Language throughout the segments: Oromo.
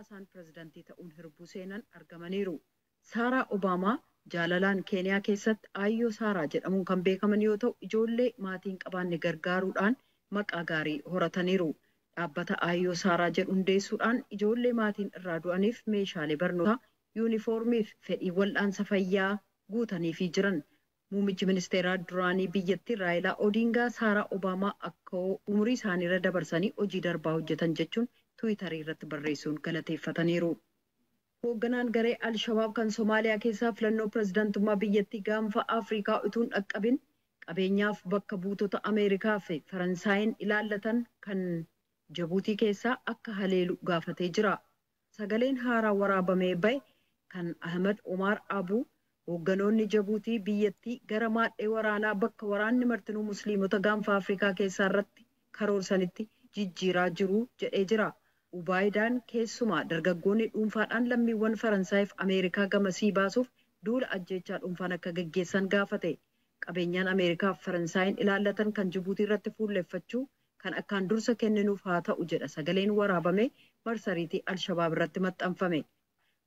Isaan pirezidantii ta'uun hirbuu seenan argamaniiru. Saaraa Obaamaa jaalalaan Keeniyaa keessatti Aayyoo Saaraa jedhamuun kan beekaman yoo ta'u, ijoollee maatiin qabaanne gargaaruudhaan maqaa gaarii horataniiru. Dhaabbata Aayyoo Saaraa jedhu hundeessuudhaan ijoollee maatiin irraa du'aniif meeshaalee barnootaa, yuunifoormiif fedhii wal'aansa fayyaa guutaniifii jiran. Muummichi ministeeraa duraanii biyyattii Raayilaa Odingaa Saaraa Obaamaa akka umurii isaaniirra dabarsanii hojii darbaa hojjetan jechuun Tiwiitarii irratti barreessuun galateeffataniiru. Hoogganaan garee Alshabaab kan Somaaliyaa keessaa filannoo pirezidaantummaa biyyattii gaanfa Afrikaa utuu hin dhaqqabin qabeenyaaf bakka buutota Ameerikaa fi Faransaayiin ilaallatan kan Jabuutii keessaa akka haleelu gaafatee jira. Sagaleen haaraa waraabamee bahe kan Ahmed Omar Abuu hoogganoonni Jabuutii biyyattii gara maadhee waraanaa bakka waraanni martinuu musliimota gaanfa Afrikaa keessaa irratti karoorsanitti jijjiiraa jiru jedhee jira. Ubaayidaan keessumaa dargaggoonni dhuunfaadhaan lammiiwwan Faransaayif Ameerikaa gamasii baasuuf duula ajjeechaa dhuunfaan akka gaggeessan gaafate. Qabeenyaan Ameerikaaf Faransaayiin ilaallatan kan Jibuutii irratti fuulleffachuu kan akkaan dursa kenninuuf haa ta'u jedha sagaleen waraabame marsariitii Alshabaab irratti maxxanfame.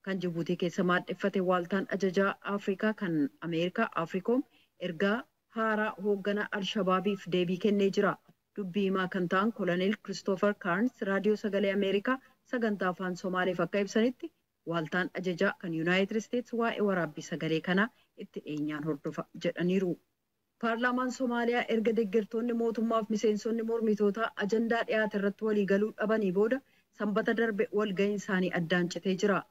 Kan Jibuutii keessa maadheffate waaltaan ajajaa Afrikaa kan Ameerikaa Afrikoom ergaa haaraa hoogganaa Alshabaabiif deebii kennee jira. Dubbii himaa kan ta'an Koloneel Kiristoofer Kaarns Raadiyoo Sagalee Ameerikaa sagantaa afaan Somaaleef akka ibsanitti, waaltaan ajajaa kan Yuunaayitid Isteets waa'ee waraabbii sagalee kanaa itti dhiyeenyaan hordofa jedhaniiru. Paarlaamaan Somaaliyaa erga deeggartoonni mootummaaf miseensonni mormitootaa ajandaa dhiyaate irratti waliigaluu dhabanii booda Sanbata darbe walga'iin isaanii addaan citee jira.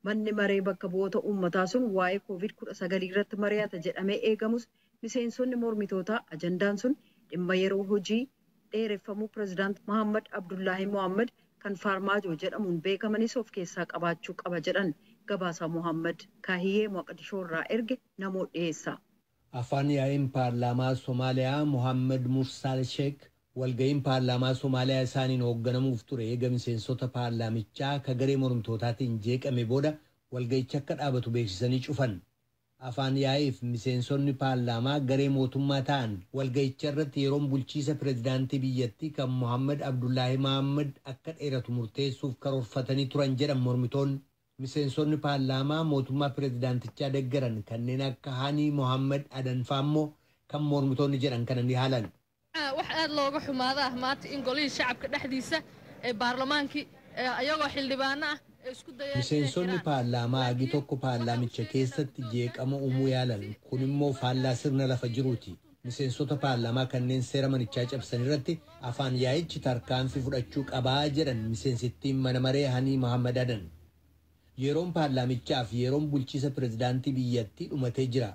Manni maree bakka bu'oota uummataa sun waa'ee Koovid-19 irratti mari'ata jedhamee eegamus, miseensonni mormitootaa ajandaan sun dhimma yeroo hojii dheereffamuu pirezidaant Mohammad Abdullaahi Mohammad kan Faarmaajoo jedhamuun beekamanis of keessaa qabaachuu qaba jedhan. Gabaasaa Mohammad Kaahiyee Moqdishoo irraa erge namoota dhiyeessa. Afaan yaa'iin paarlaamaa Somaaliyaa Mohammad Mursaal Sheek walga'iin paarlaamaa Somaaliyaa isaaniin hoogganamuuf ture eega miseensota paarlaamichaa ka garee mormitootaatiin jeeqame booda walga'ichi akka dhaabatu beeksisanii cufan. Afaan yaa'iif miseensonni paarlaamaa garee mootummaa ta'an walga'icha irratti yeroon bulchiisa pirezidaantii biyyattii kan Mohammad Abdullaahi Mohammad akka dheeratu murteessuuf karoorfatanii turan jedhan mormitoonni. Miseensonni paarlaamaa mootummaa pirezidaantichaa deeggaran kanneen akka Hani Mohammad Adanfaa immoo kan mormitoonni jedhan kana ni haalan. Wax aad looga xumaada ah maanta in golihii shacabka dhexdiisa ee baarlamaankii ayagoo xildhibaano ah. Miseensonni paarlaamaa agi tokko paarlaamicha keessatti jeeqama uumuu yaalan. Kun immoo faallaa sirna lafa jiruuti. Miseensota paarlaamaa kanneen seera manichaa cabsan irratti afaan yaa'ichi tarkaanfii fudhachuu qabaa jedhan miseensittiin mana maree Hanii Mohammad Adan. Yeroon paarlaamichaa fi yeroon bulchiisa pirezidaantii biyyattii dhumatee jira.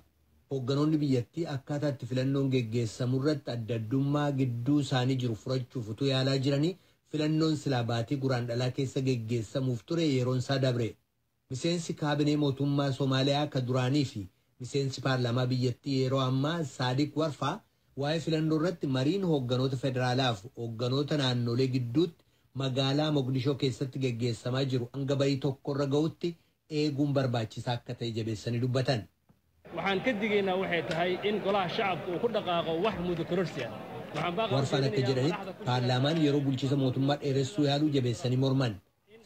Hoogganoonni biyyattii akkaataa itti filannoon geggeessamu irratti adda addummaa gidduu isaanii jiru furachuuf utuu yaalaa jiranii filannoon silaa baatii Guraandhalaa keessa geggeessamuuf ture yeroon isaa dabre. Miseensi kaabinee mootummaa Somaaliyaa ka duraanii fi miseensi paarlaamaa biyyattii yeroo ammaa Saadiq Warfaa waa'ee filannoo irratti mariin hoogganoota federaalaaf hoogganoota naannolee gidduutti magaalaa Moqdishoo keessatti geggeessamaa jiru hanga barii tokkorra ga'utti eeguun barbaachisaa akka ta'e jabeessanii dubbatan. Waxaan ka digaynaa waxay tahay in golaha shacabka uu ku dhaqaaqo wax muddo kororsi ah. Warfaan akka jedhanitti, paarlaamaan yeroo bulchiisa mootummaa dheeressuu yaaluu jabeessanii morman.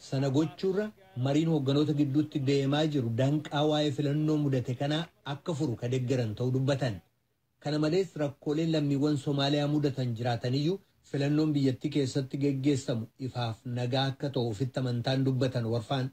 Sana gochuurra mariin hoogganoota gidduutti deemaa jiru danqaa waa'ee filannoo mudate kanaa akka furu ka deeggaran ta'uu dubbatan. Kana malees rakkooleen lammiiwwan Somaaliyaa mudatan jiraataniyyuu filannoon biyyattii keessatti geggeessamu ifaaf nagaa akka ta'u ofitti amantaan dubbatan Warfaan.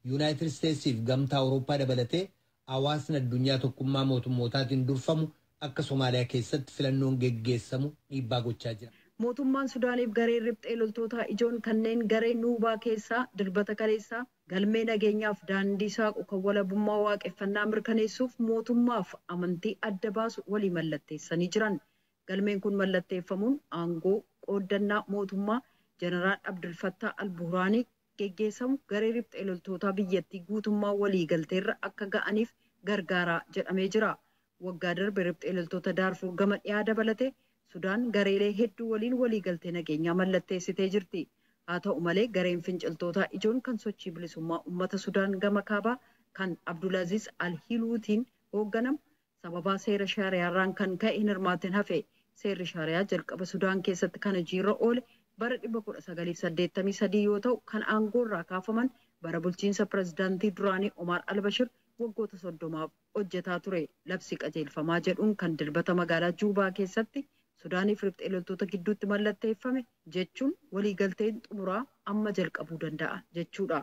Yuunaayitid Isteetsiif Gamtaa Awurooppaa dabalatee hawaasni addunyaa tokkummaa mootummootaatiin durfamu akka Somaaliyaa keessatti filannoon geggeessamu dhiibbaa gochaa jira. Mootummaan Sudaaniif gareen riphxee loltootaa ijoon kanneen garee Nuubaa keessaa Dilbata kaleessaa galmee nageenyaaf daandii saaqu kan walabummaa waaqeffannaa mirkaneessuuf mootummaaf amantii adda baasu walii mallatteessanii jiran. Galmeen kun mallatteeffamuun aangoo qooddannaa mootummaa Jeneraal Abdulfattaa Albuuraanii geggeessamu garee riphxee loltootaa biyyattii guutummaa walii galteerra akka ga'aniif gargaaraa jedhamee jira. Waggaa darbe riphxee loltoota Daarfuur gama dhiyaa dabalatee Sudaan gareelee hedduu waliin waliigaltee nageenyaa mallatteessitee jirti. Haa ta'u malee, gareen finciltootaa ijoon kan sochii bilisummaa uummata Sudaan gama kaabaa kan Abdulaziz Alhiluutiin hoogganamu sababaa seera shaariyaarraan kan ka'e hin hirmaatin hafe. Seerri shaariyaa jalqaba Sudaan keessatti kan hojiirra oole bara 1983 yoo ta'u, kan aangoorraa kaafaman Bara bulchiinsa pirezidaantii duraanii Omar Albashir waggoota 30f hojjetaa ture. Labsi qajeelfamaa jedhuun kan Dilbata magaalaa Juubaa keessatti Sudaaniif riphxee loltoota gidduutti mallatteeffame jechuun waliigalteen xumuraa amma jalqabuu danda'a jechuudha.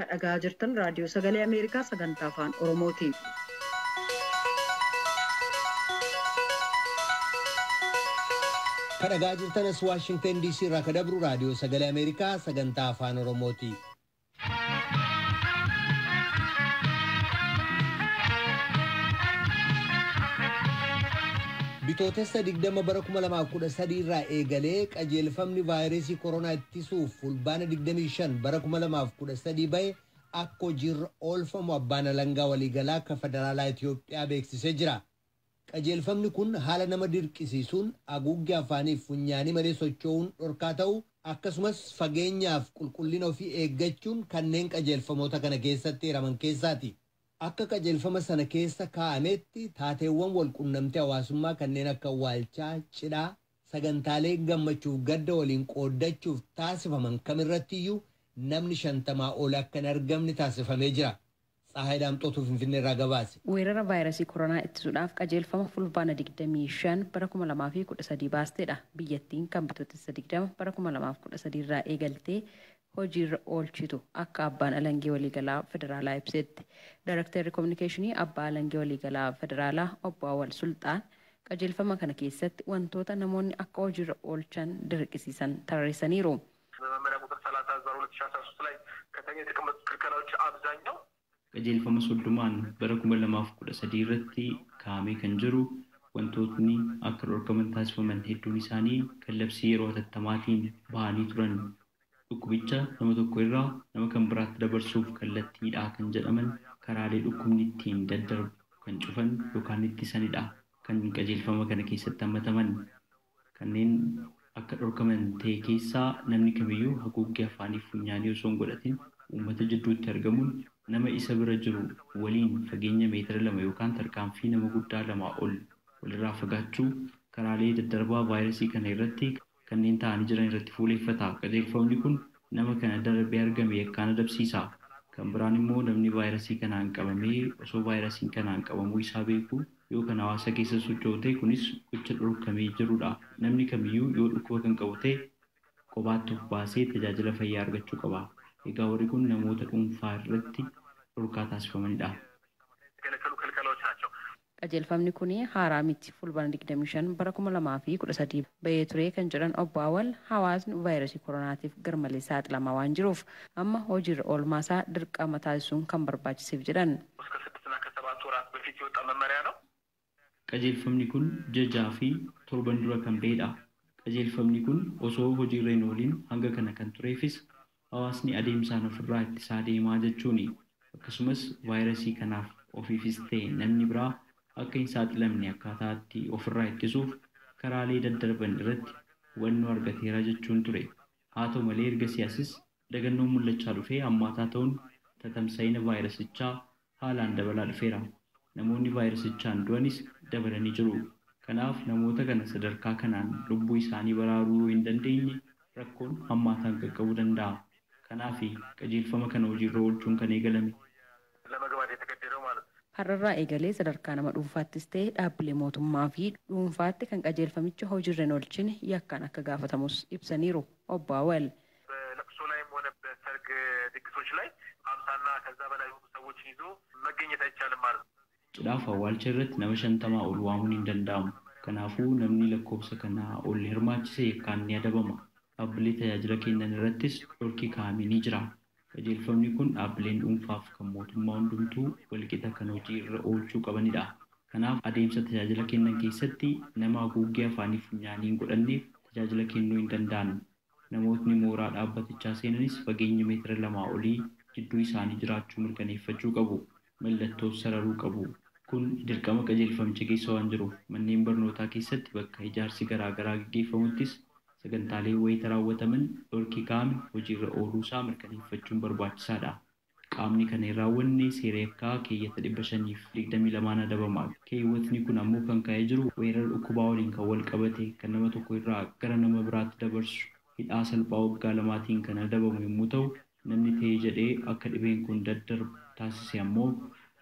Kan dhaga'aa jirtan Raadiyoo Sagalee Ameerikaa sagantaa Afaan Oromooti. Kan dhaga'aa jirtanas Waashingtan DC irraa kan dabru Raadiyoo Sagalee Ameerikaa sagantaa Afaan Oromooti. Bitootessa 20 bara 2013 irraa eegalee qajeelfamni vaayirasii koronaa ittisuuf Fulbaana 25 bara 2013 bahe akka hojiirra oolfamu abbaan alangaa waliigalaa akka federaalaa Itoophiyaa beeksisee jira. Qajeelfamni kun haala nama dirqisiisuun haguuggii afaaniif funyaanii malee socho'uun dhorkaa ta'u, akkasumas fageenyaaf qulqullina ofii eeggachuun kanneen qajeelfamoota kana keessatti hiraman keessaati. Akka qajeelfama sana keessa kaa'ametti taateewwan walqunnamtii hawaasummaa kanneen akka awwaalchaa, cidhaa, sagantaalee gammachuuf gadda waliin qooddachuuf taasifaman kamirrattiyyuu namni 50 ol akka hin argamne taasifamee jira. Tsahaay Daamxootuu Finfinnee irraa gabaase. Weerara vaayirasii koronaa ittisuudhaaf qajeelfama Fulbaana 25 bara 2013 baasteedha. Biyyattiin kan Bitootessa 20 bara 2013 irraa eegaltee hojiirra oolchitu akka abbaan alangee waliigalaa federaalaa ibsetti. Daaraktarri Kominikeeshinii Abbaa Alangee Waliigalaa Federaalaa Obbo Awwal Sulxaan qajeelfama kana keessatti wantoota namoonni akka hojiirra oolchan dirqisiisan tarreessaniiru. በመመሪያ ቁጥር 30 ዛር 2013 ላይ ከተኛ የተቀመጡት ክልከላዎች አብዛኛው Qajeelfama 30n bara 2013 irratti kaa'amee kan jiru wantootni akka dhorkaman taasifaman hedduun isaanii kan labsii yeroo hatattamaatiin bahanii turan. Dhukkubicha nama tokko irraa nama kan biraatti dabarsuuf kallattiidha kan jedhaman karaalee dhukkubni ittiin daddarbu kan cufan yookaan ittisanidha kan qajeelfama kana keessatti hammataman. Kanneen akka dhorkaman ta'e keessaa namni kamiyyuu haguuggii afaanii funyaanii osoo hin godhatin uummata jidduutti argamuun, nama isa bira jiru waliin fageenya meetira 2 yookaan tarkaanfii nama guddaa 2 ol walirraa fagaachuu, karaalee daddarbaa vaayirasii kana irratti kanneen ta'anii jiran irratti fuuleeffata. Qajeelfamni kun nama kana darbee argame yakkaan adabsiisa. Kan biraan immoo namni vaayirasii kanaan qabamee osoo vaayirasiin kanaan qabamuu isaa beeku yoo kan hawaasa keessa socho'u ta'e, kunis gocha dhorkamee jirudha. Namni kamiyyuu yoo dhukkuba kan qabu ta'e kophaatti of baasee tajaajila fayyaa argachuu qaba. Egaa warri kun namoota dhuunfaa irratti dhorkaa taasifamanidha. የተከለከሉ ክልከላዎች ናቸው። Qajeelfamni kun haaraa miti, Fulbaana 25 bara 2013 bahee ture kan jedhan Obbo Awwal, hawaasni vaayirasii koronaatiif garmalee saaxilamaa waan jiruuf amma hojiirra oolmaasaa dirqama taasisuun kan barbaachiseef jedhan. እስከ ስድስትና ከሰባት ወራት በፊት የወጣ መመሪያ ነው። Qajeelfamni kun ji'a 6 fi torban dura kan bahedha. Qajeelfamni kun osoo hojiirra hin oolin hanga kana kan tureefis hawaasni adeemsaan ofirraa ittisaa deemaa jechuuni. Akkasumas vaayirasii kanaaf ofiifis ta'e namni biraa akka hin saaxilamne akkaataa itti ofirraa ittisuuf karaalee daddarban irratti hubannoo argateera jechuun ture. Haa ta'u malee erga siyaasis dagannoon mul'achaa dhufee hammaataa ta'uun tatamsa'ina vaayirasichaa haalaan dabalaa dhufeera. Namoonni vaayirasichaan du'anis dabalanii jiru. Kanaaf namoota kana sadarkaa kanaan lubbuu isaanii baraaruu yoo hin dandeenye rakkoon hammaataan qaqqabuu danda'a. Kanaaf qajeelfama kana hojiirra oolchuun kan eegalame. ለመግባት የተገደደው ማለት ነው። Har'arraa eegalee sadarkaa nama dhuunfaattis ta'e dhaabbilee mootummaa fi dhuunfaatti kan qajeelfamicha hojiirra hin oolchine yakkaan akka gaafatamus ibsaniiru Obbo Awwal. በለቅሶ ላይም ሆነ በሰርግ ድግሶች ላይ 50ና ከዛ በላይ የሆኑ ሰዎችን ይዞ መገኘት አይቻልም ማለት ነው። Cidhaaf awwaalcha irratti nama 50 ol waamuun hin danda'amu. Kanaafuu namni lakkoofsa kanaa ol hirmaachise yakkaan ni adabama. Dhaabbilee tajaajila kennan irrattis dhorki kaa'amee ni jira. Qajeelfamni kun dhaabbileen dhuunfaaf kan mootummaa hundumtuu walqixa kan hojii irra oolchuu qabanidha. Kanaaf adeemsa tajaajila kennan keessatti nama haguuggee afaanii funyaanii hin godhanneef tajaajila kennuu hin danda'an. Namootni mooraa dhaabbatichaa seenanis fageenya meetira 2 olii jidduu isaanii jiraachuu mirkaneeffachuu qabu. Mallattoo sararuu qabu. Kun dirqama qajeelfamicha keessa waan jiruuf manneen barnootaa keessatti bakka ijaarsi garaa garaa gaggeeffamuttis sagantaalee wayita raawwataman dhorki kaa'ame hojiirra ooluusaa mirkaneeffachuun barbaachisaadha. Qaamni kana hin raawwanne seera yakkaa keeyyata 522 adabama. Keewwatni kun ammoo kan kaa'ee jiru weerara dhukkubaa waliin kan wal qabate kan nama tokko irraa gara nama biraatti dabarsu hidhaa salphaa waggaa 2tiin kan adabamu yommuu ta'u, Namni ta'ee jedhee akka dhibeen kun daddarbu taasise ammoo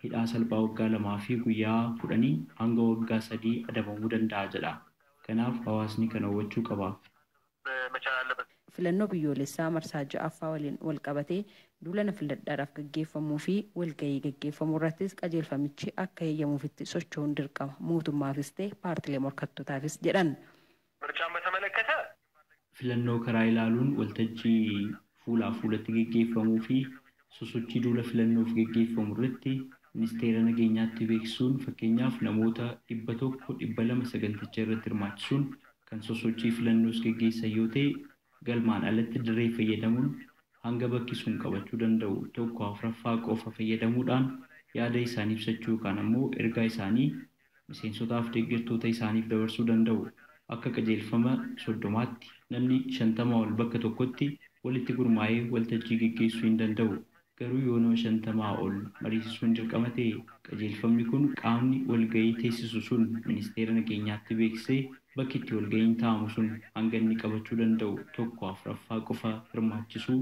hidhaa salphaa waggaa 2 fi guyyaa 10 hanga waggaa 3 adabamuu danda'a jedha. Kanaaf hawaasni kana hubachuu qaba. Filannoo biyyoolessaa marsaa 6ffaa waliin wal qabatee duula filadhaadhaaf gaggeeffamuu fi walgahii gaggeeffamuu irrattis qajeelfamichi akka heeyyamuufitti socho'uun dirqama mootummaafis ta'e paartilee morkattootaafis jedhan. Filannoo karaa ilaaluun waltajjii fuulaa fuulatti gaggeeffamuu fi sosochii duula filannoof gaggeeffamu irratti ministeera nageenyaatti beeksisuun fakkeenyaaf namoota 100 200 saganticha irratti hirmaachisuun kan sosochii filannoos gaggeessan yoo ta'e galmaan alatti dirree fayyadamuun hanga bakki sun qabachuu danda'u 1/4 qofa fayyadamuudhaan yaada isaanii ibsachuu yookaan ammoo ergaa isaanii miseensotaaf deeggartoota isaaniif dabarsuu danda'u. Akka qajeelfama 30tti namni 50 ol bakka tokkotti walitti gurmaa'ee waltajjii gaggeessuu hin danda'u. Garuu yoo nama 50 ol mariisisuun dirqama ta'e qajeelfamni kun qaamni walgahii teessisu sun ministeera nageenyaatti beeksisee bakki itti walgahiin taa'amu sun hanga inni qabachuu danda'u 1/4 qofa hirmaachisuu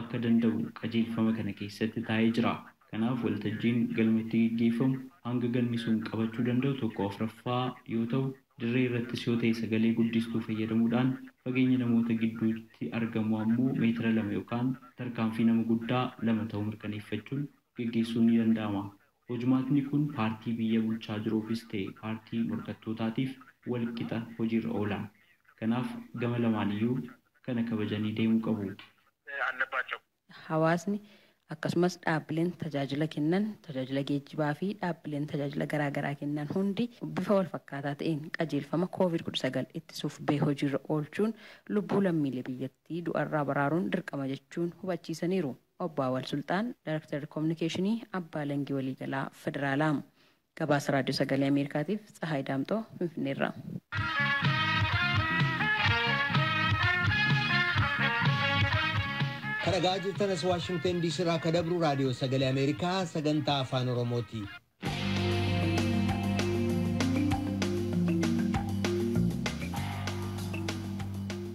akka danda'u qajeelfama kana keessatti taa'ee jira. Kanaaf waltajjiin galma itti gaggeeffamu hanga galmi sun qabachuu danda'u 1/4 yoo ta'u dirree irrattis yoo ta'e sagalee guddistuu fayyadamuudhaan fageenya namoota gidduutti argamu ammoo meetira 2 yookaan tarkaanfii nama guddaa 2 ta'uu mirkaneeffachuun gaggeessuun ni danda'ama. Hojimaatni kun paartii biyya bulchaa jiruufis ta'e paartii morkattootaatiif walqixa hojiirra oola. Kanaaf gama lamaaniyyuu kana kabajanii deemuu qabu. Hawaasni akkasumas dhaabbileen tajaajila kennan, tajaajila geejjibaa fi dhaabbileen tajaajila garaagaraa kennan hundi bifa wal fakkaataa ta'een qajeelfama COVID-19 ittisuuf ba'e hojiirra oolchuun lubbuu lammiilee biyyattii du'arraa baraaruun dirqama jechuun hubachiisaniiru. Obbo Awwal Sultaan, Daayireektarri Kominikeeshinii Abbaa Langii Waliigalaa Federaalaa. Gabaasa Raadiyoo Sagalee Ameerikaatiif Tsahaay Daamxoo Finfinneerraa. Dhaggeeffachaa jirtanas Waashingtan DC irraa akka dabru Raadiyoo Sagalee Ameerikaa sagantaa Afaan Oromooti.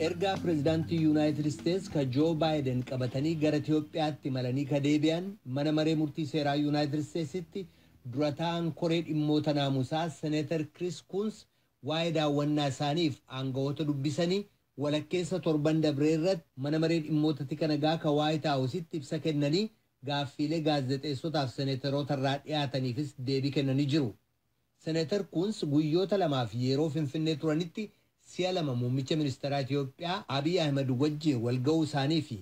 Ergaa pireezidaantii Yuunaayitid Isteets ka Joo Baayiden qabatanii gara Itiyoophiyaatti imalanii ka deebi'an mana maree murtii seeraa Yuunaayitid Isteetsitti dura ta'an koree dhimmoota naamusaa Seneetar Kiriis Kuns waa'ee daawwannaa isaaniif aangawoota dubbisanii walakkeessa torban dabree irratti mana maree dhimmoota tika nagaa ka Waayit Haawusitti ibsa kennanii gaaffiilee gaazexeessotaaf seneetaroota irraa dhiyaataniifis deebii kennanii jiru. Seneetar Kuns guyyoota lamaaf yeroo Finfinnee turanitti si'a 2 muummicha ministeeraa Itiyoophiyaa Abiy Ahmed wajjin wal ga'uu isaanii fi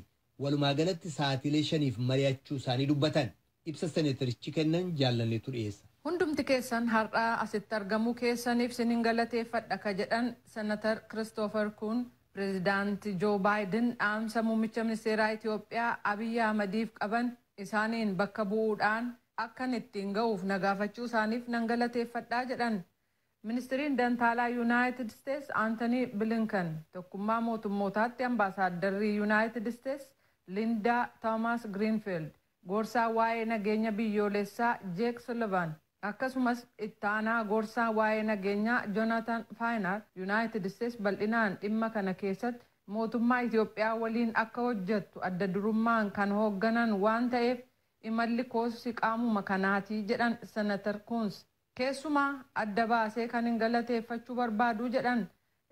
walumaa galatti sa'aatiilee 5 mari'achuu isaanii dubbatan. Ibsa seneetarichi kennan jaallanneetu dhiyeessa. Hundumti keessan har'aa asitti argamuu keessaniif sinin galateeffadha ka jedhan Senatar Kiristoofer Kuun Pireezidaanti Joo Baayiden dhaamsa muummicha ministeeraa Itiyoophiyaa Abiy Ahmediif qaban isaaniin bakka bu'uudhaan akkan ittiin ga'uuf nagaafachuu isaaniif nan galateeffadhaa jedhan. Ministiriin Dantaalaa Yuunaayitid Isteets Aantanii Bilinkan tokkummaa mootummootaatti ambaasaaddarri Yuunaayitid Isteets Lindaa Toomas Giriinfiild gorsaa waa'ee nageenya biyyoolessaa Jeek Sullivan akkasumas ittaanaa gorsaa waa'ee nageenyaa Joonatan Faayinar Yuunaayitid Isteets bal'inaan dhimma kana keessatti mootummaa Itiyoophiyaa waliin akka hojjettu adda durummaan kan hoogganan waan ta'eef imalli koosii qaamuma kanaatii jedhan Senatar Kuns. Keessumaa adda baasee kan hin galateeffachuu barbaadu jedhan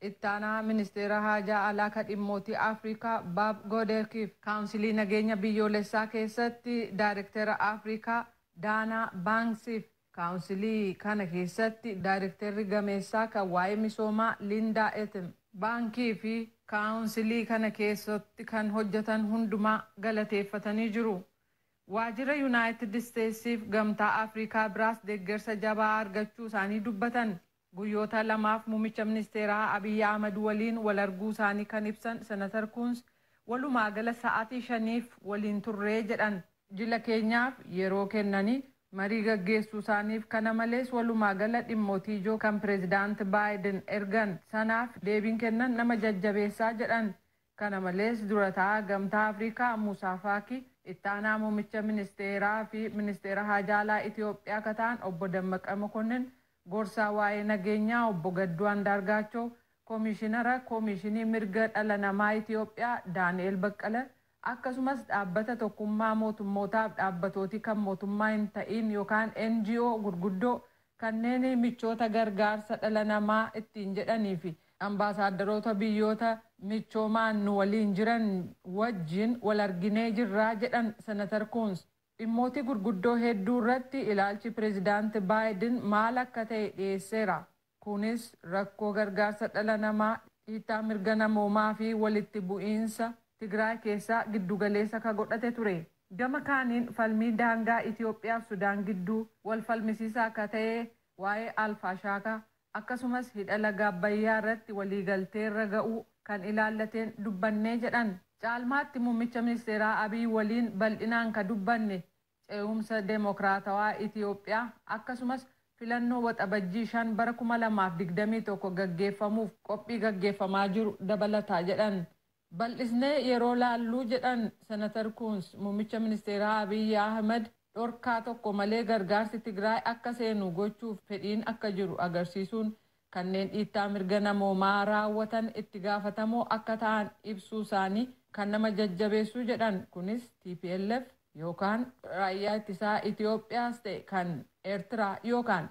ittaanaa ministeera haajaa alaa ka dhimmootii Afrikaa Baab Goodekiif kaawunsilii nageenya biyyoolessaa keessatti daayirektera Afrikaa Daanaa Baanksiif kaawunsilii kana keessatti daayirekterri gameessaa kan waa'ee misoomaa Lindaa Etim baankii fi kaawunsilii kana keessatti kan hojjetan hundumaa galateeffatanii jiru. Waajjira Yuunaayitid Isteetsiif gamtaa Afrikaa biraas deeggarsa jabaa argachuu isaanii dubbatan. Guyyoota lamaaf muummicha ministeeraa Abiy Ahmed waliin wal arguu isaanii kan ibsan Senatar Kuns walumaa gala sa'aatii 5 waliin turree jedhan. Jila keenyaaf yeroo kennanii marii gaggeessuu isaaniif kana malees walumaa gala dhimmootii ijoo kan pireezidaanti Baayiden ergan sanaaf deebiin kennan nama jajjabeessaa jedhan. Kana malees dura taa'aa gamtaa Afrikaa Musaa Faakii ittaanaa muummicha ministeeraa fi ministeera haajaalaa Itiyoophiyaa ka ta'an obbo Dammaqa Mokonnin gorsaa waa'ee nageenyaa obbo Gadduu Andaargaachoo koomishinara koomishinii mirga dhala namaa Itiyoophiyaa Daani'el Baqqala Akkasumas dhaabbata Tokkummaa Mootummootaaf dhaabbatootii kan mootummaa hin ta'iin yookaan NGO gurguddoo kanneen michoota gargaarsa dhala namaa ittiin jedhanii fi ambaasaadarota biyyoota michoomaan nu waliin jiran wajjin wal arginee jirraa jedhan Senatar Kuns. Dhimmoota gurguddoo hedduu irratti ilaalchi Pireezidaanti Baayiden maal akka ta'e dhiyeesseera. Kunis rakkoo gargaarsa dhala namaa, dhiittaa mirga namoomaa fi walitti bu'iinsa Tigraay keessaa giddugaleessa ka godhate ture. Gama kaaniin falmii daangaa Itoophiyaa fi Sudaan gidduu wal falmisiisaa akka ta'e waa'ee Alfaashaakaa, akkasumas hidha laga Abbayyaa irratti waliigalteerra ga'uu kan ilaallateen dubbannee jedhan. Caalmaatti muummicha ministeeraa Abiy waliin bal'inaan ka dubbanne ce'umsa deemokiraatawaa Itoophiyaa, akkasumas filannoo Waxabajjii 5 bara 2021 gaggeeffamuuf qophii gaggeeffamaa jiru dabalataa jedhan. Bal'isnee yeroo laalluu jedhan Senatar Kuns, muummicha ministeeraa Abiy Ahmed dhorkaa tokko malee gargaarsi Tigraay akka seenu gochuuf fedhiin akka jiru agarsiisuun, kanneen dhiittaa mirga namoomaa raawwatan itti gaafatamoo akka ta'an ibsuu isaanii kan nama jajjabeessuu jedhan. Kunis TPLF yookaan raayyaa ittisaa Itoophiyaas ta'e kan Eertiraa yookaan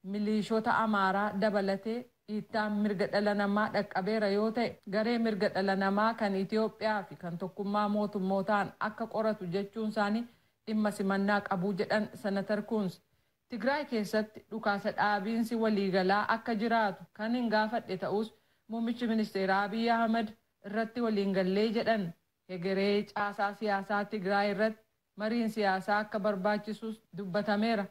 miliishota Amaaraa dabalatee dhiittaan mirga dhala namaa dhaqqabeera yoo ta'e, garee mirga dhala namaa kan Itoophiyaa fi kan Tokkummaa Mootummootaan akka qoratu jechuun isaanii dhimma simannaa qabuu jedhan Senatar Kuns. Tigraay keessatti dhukaasa dhaabiinsi waliigalaa akka jiraatu kan hin gaafadhe ta'us, muummichi ministeeraa Abiy Ahmed irratti waliin gallee jedhan. Hegeree caasaa siyaasaa Tigraay irratti mariin siyaasaa akka barbaachisus dubbatameera.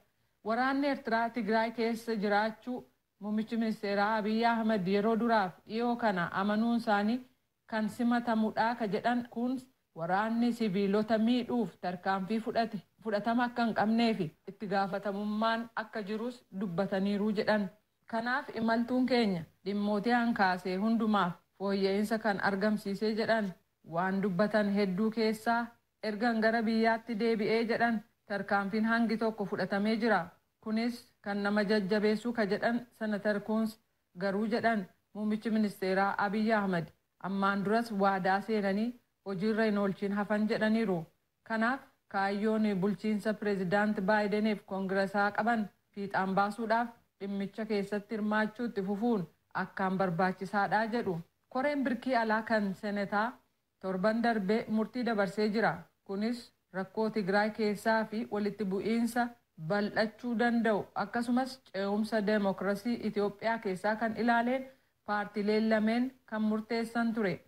Waraanni Eertiraa Tigraay keessa jiraachuu muummichi ministeeraa Abiy Ahmed yeroo duraaf dhiyoo kana amanuun isaanii kan simatamudha ka jedhan kun, waraanni sibiilota miidhuuf tarkaanfii fudhate fudhatama akka hin qabnee fi itti gaafatamummaan akka jirus dubbataniiru jedhan. Kanaaf imaltuun keenya dhimmootii hankaasee hundumaaf fooyya'insa kan argamsiisee jedhan. Waan dubbatan hedduu keessaa ergan gara biyyaatti deebi'ee jedhan tarkaanfiin hangi tokko fudhatamee jira. Kunis kan nama jajjabeessuu ka jedhan Senatar Kuns, garuu jedhan muummichi ministeeraa Abiy Ahmed ammaan duras waadaa seenanii hojiirra hin oolchiin hafan jedhaniiru. Kanaaf kaayyoon bulchiinsa Pireezidaant Baayideniif koongiresaa qaban fiixaan baasuudhaaf dhimmicha keessatti hirmaachuu itti fufuun akkaan barbaachisaadha jedhu. Koreen birkii alaa kan senetaa torban darbee murtii dabarsee jira. Kunis rakkoo Tigraay keessaa fi walitti bu'iinsa bal'achuu danda'u, akkasumas ce'umsa deemokirasii Itoophiyaa keessaa kan ilaaleen paartileen lameen kan murteessan ture.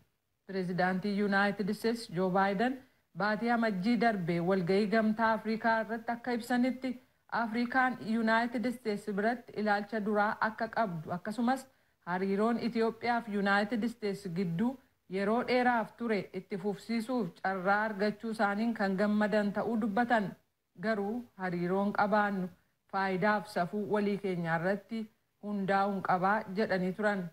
Pireezidaantii Yuunaayitid Isteets Joo Baayiden baatii Amajjii darbe walgahii Gamtaa Afrikaa irratti akka ibsanitti, Afrikaan Yuunaayitid Isteets biratti ilaalcha duraa akka qabdu, akkasumas hariiroon Itoophiyaa fi Yuunaayitid Isteets gidduu yeroo dheeraaf ture itti fufsiisuuf carraa argachuu isaaniin kan gammadan ta'uu dubbatan. Garuu hariiroon qabaannu faayidaaf safuu walii keenyaa irratti hundaa'uun qabaa jedhanii turan.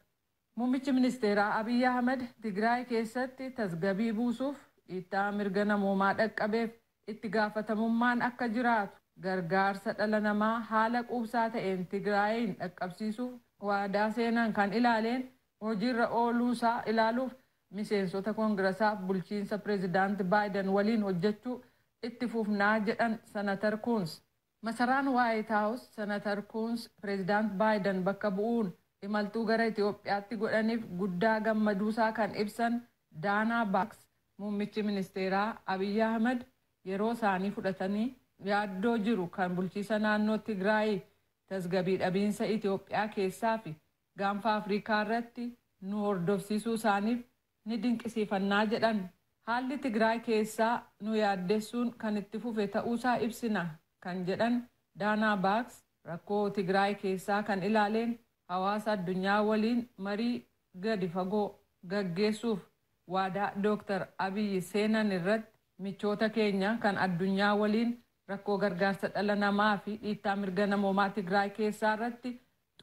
Muummichi ministeeraa Abiy Ahmed Tigraay keessatti tasgabii buusuuf, dhiittaa mirga namoomaa dhaqqabeef itti gaafatamummaan akka jiraatu, gargaarsa dhala namaa haala quubsaa ta'een Tigraayin dhaqqabsiisuuf waadaa seenan kan ilaaleen hojiirra ooluusaa ilaaluuf miseensota koongiresaaf bulchiinsa Pireezidaanti Baayiden waliin hojjechuu itti fufnaa jedhan Senatar Kuns. Masaraan Waayit Haawus Senatar Kuns Pireezidaant Baayiden bakka bu'uun imaltuu gara Itoophiyaatti godhaniif guddaa gammaduusaa kan ibsan Daanaa Baaks, muummichi ministeeraa Abiy Ahmed yeroo isaanii fudhatanii yaaddoo jiru kan bulchiisa naannoo Tigraay, tasgabii dhabiinsa Itoophiyaa keessaa fi gaanfa Afrikaa irratti nu hordofsiisuu isaaniif ni dinqisiifannaa jedhan. Haalli Tigraay keessaa nu yaaddessuun kan itti fufe ta'uusaa ibsina kan jedhan Daanaa Baaks, rakkoo Tigraay keessaa kan ilaaleen hawaasa addunyaa waliin marii gadi fagoo gaggeessuuf waadaa Dooktar Abiyyi seenan irratti michoota keenya kan addunyaa waliin rakkoo gargaarsa dhala namaa fi dhiittaa mirga namoomaa Tigraay keessaa irratti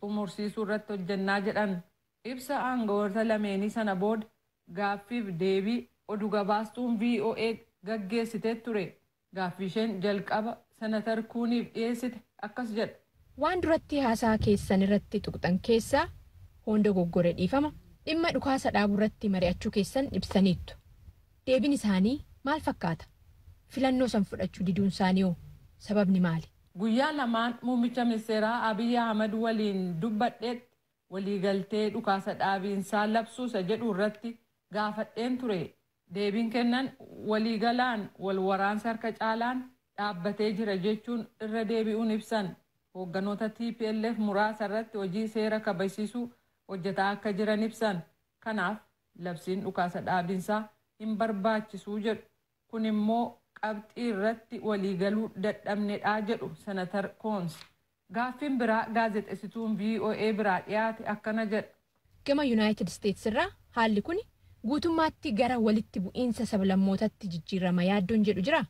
xumursiisuu irratti hojjannaa jedhan. Ibsa aangawoota lameenii sana booda gaaffiif deebii oduu gabaastuun VOA gaggeessitee ture. Gaaffii isheen jalqaba Senatar Kuuniif dhiyeessite akkas jedha. Waan duratti haasaa keessan irratti tuqxan keessaa honda goggore dhiifama dhimma dhukaasa dhaabuu irratti mari'achuu keessan ibsaniittu. Deebiin isaanii Maal fakkaata? Filannoo san fudhachuu diduun isaanii hoo sababni maali? Guyyaa lamaan muummicha ministeeraa Abiyyi Ahmad waliin dubbadheetti waliigaltee dhukaasa dhaabiinsaa labsuusa jedhu irratti gaafadheen ture. Deebiin kennan waliigalaan wal waraansa harka caalaan dhaabbatee jira jechuun irra deebi'uun ibsan. Hoogganoota TPLF muraasa irratti hojii seera kabajsiisuu hojjetaa akka jiran ibsan. Kanaaf labsiin dhukaasa dhaabiinsaa hin barbaachisuu jedhu. Kun immoo qabxii irratti waliigaluu dadhabnedha jedhu Senatar Koons. Gaaffiin biraa gaazexeessituun VOA biraa dhiyaate akkana jedha. Gama Yuunaayitid Isteets irraa haalli kun guutummaatti gara walitti bu'iinsa sablammootatti jijjiirama yaaddoon jedhu jira.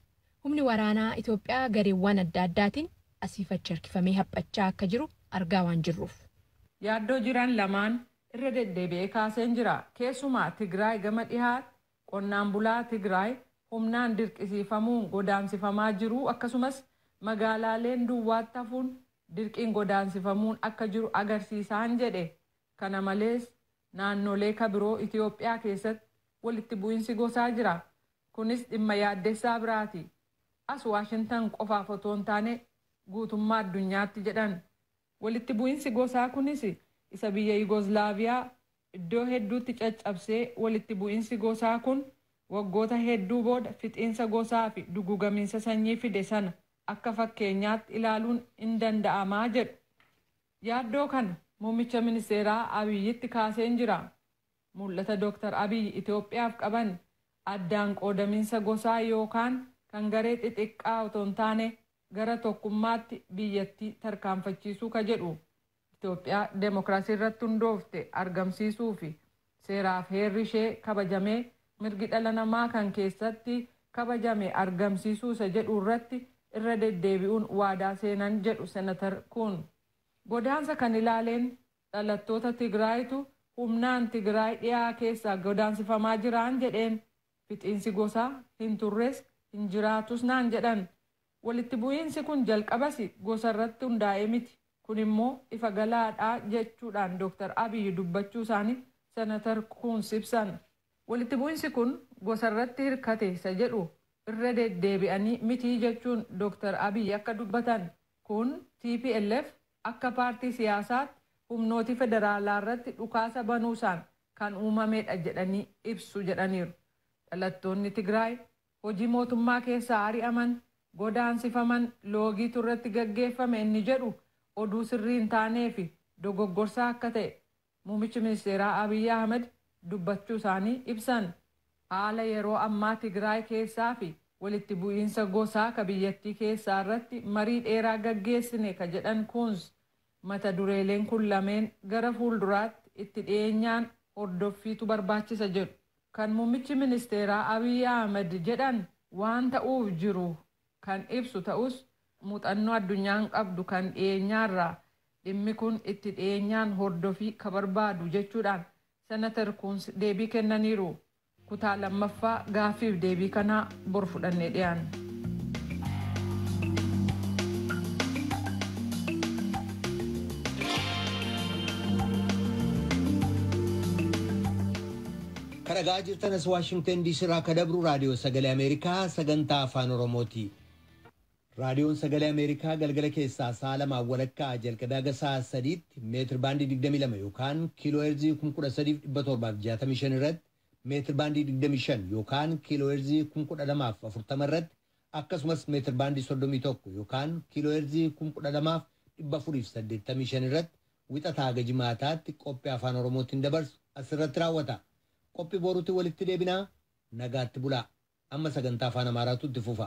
Humni waraanaa Itoophiyaa gareewwan adda addaatiin asiif achi harkifamee haphachaa akka jiru argaa waan jirruuf. Yaaddoo jiran lamaan irra deddeebi'ee kaaseen jira. Keessumaa Tigraay gama dhihaatti qonnaan bulaa Tigraay humnaan dirqisiifamuun godaansifamaa jiru, akkasumas magaalaaleen duwwaatti hafuun dirqiin godaansifamuun akka jiru agarsiisaan jedhe. Kana malees naannolee kabiroo Itoophiyaa keessatti walitti bu'iinsi gosaa jira. Kunis dhimma yaaddessaa biraati. As Waashintan qofaaf otoo hin taane guutummaa addunyaatti jedhan. Walitti bu'iinsi gosaa kunis isa biyya Yugoslaaviyaa iddoo hedduutti caccabsee, walitti bu'iinsi gosaa kun waggoota hedduu booda fixiinsa gosaa fi dugugamiinsa sanyii fide sana akka fakkeenyaatti ilaaluun hin danda'amaa jedhu. Yaaddoo kana muummicha ministeeraa Abiyyitti kaaseen jira. Mul'ata Dooktar Abiyyi Itoophiyaaf qaban addaan qoodamiinsa gosaa yookaan kan garee xixiqqaa otoo hin taane gara tokkummaatti biyyattii tarkaanfachiisuu ka jedhu. Itoophiyaa deemokiraasii irratti hundoofte argamsiisuu fi seeraaf heerri ishee kabajamee mirgi dhala namaa kan keessatti kabajame argamsiisuu isa jedhu irratti irra deddeebi'uun waadaa seenan jedhu Senatar kun. Godaansa kan ilaaleen dhalattoota Tigraayitu humnaan Tigraay dhiyaa keessaa godaansifamaa jiraan jedheen. Fixiinsi gosaa hin turres hin jiraatus naan jedhan. Walitti bu'iinsi kun jalqabas gosa irratti hundaa'ee miti. Kun immoo ifa galaadhaa jechuudhaan Dooktar Abiyyi dubbachuu isaanii Senatar Kuns ibsan. Walitti bu'iinsi kun gosa irratti hirkate isa jedhu irra deddeebi'anii mitii jechuun Dooktar Abiyyi akka dubbatan, kun TPLF akka paartii siyaasaatti humnooti federaalaa irratti dhukaasa banuusaan kan uumamedha jedhanii ibsu jedhaniiru. Dhalattoonni Tigraay hojii mootummaa keessaa ari'aman, godaansifaman, loogiitu irratti gaggeeffame inni jedhu oduu sirrii hin taanee fi dogoggorsaa akka ta'e muummichi ministeeraa Abiyyi Ahmed dubbachuu isaanii ibsan. Haala yeroo ammaa Tigraay keessaa fi walitti bu'iinsa gosaa ka biyyattii keessaa irratti marii dheeraa gaggeessine ka jedhan Kuns, mata dureeleen kun lameen gara fuulduraatti itti dhiyeenyaan hordoffiitu barbaachisa jedhu. Kan muummichi ministeeraa Abiyyi Ahmed jedhan waan ta'uuf jiru kan ibsu ta'us, muuxannoo addunyaan qabdu kan dhiyeenyaarraa dhimmi kun itti dhiyeenyaan hordofii ka barbaadu jechuudhaan Senatar Kuns deebii kennaniiru. Kutaa lammaffaa gaaffiif deebii kanaa bor fudhannee dhiyaanna. Kan dhagaa jirtan as Waashingtan DC irraa akka dabru Raadiyoo Sagalee Ameerikaa sagantaa Afaan Oromooti. Raadiyoon Sagalee Ameerikaa galgala keessaa sa'a 2:30 jalqabee haga sa'a 3tti meetir baandii 22 yookaan kiiloo heerzii 13,765 irratti, meetir baandii 25 yookaan kiiloo heerzii 12,040 irratti, akkasumas meetir baandii 31 yookaan kiiloo heerzii 12,485 irratti Wixataa haga Jimaataatti qophii Afaan Oromootiin dabarsu asirratti raawwata. Qophii boruutti walitti deebinaa, nagaatti bulaa. Amma sagantaa Afaan Amaaraatu itti fufa.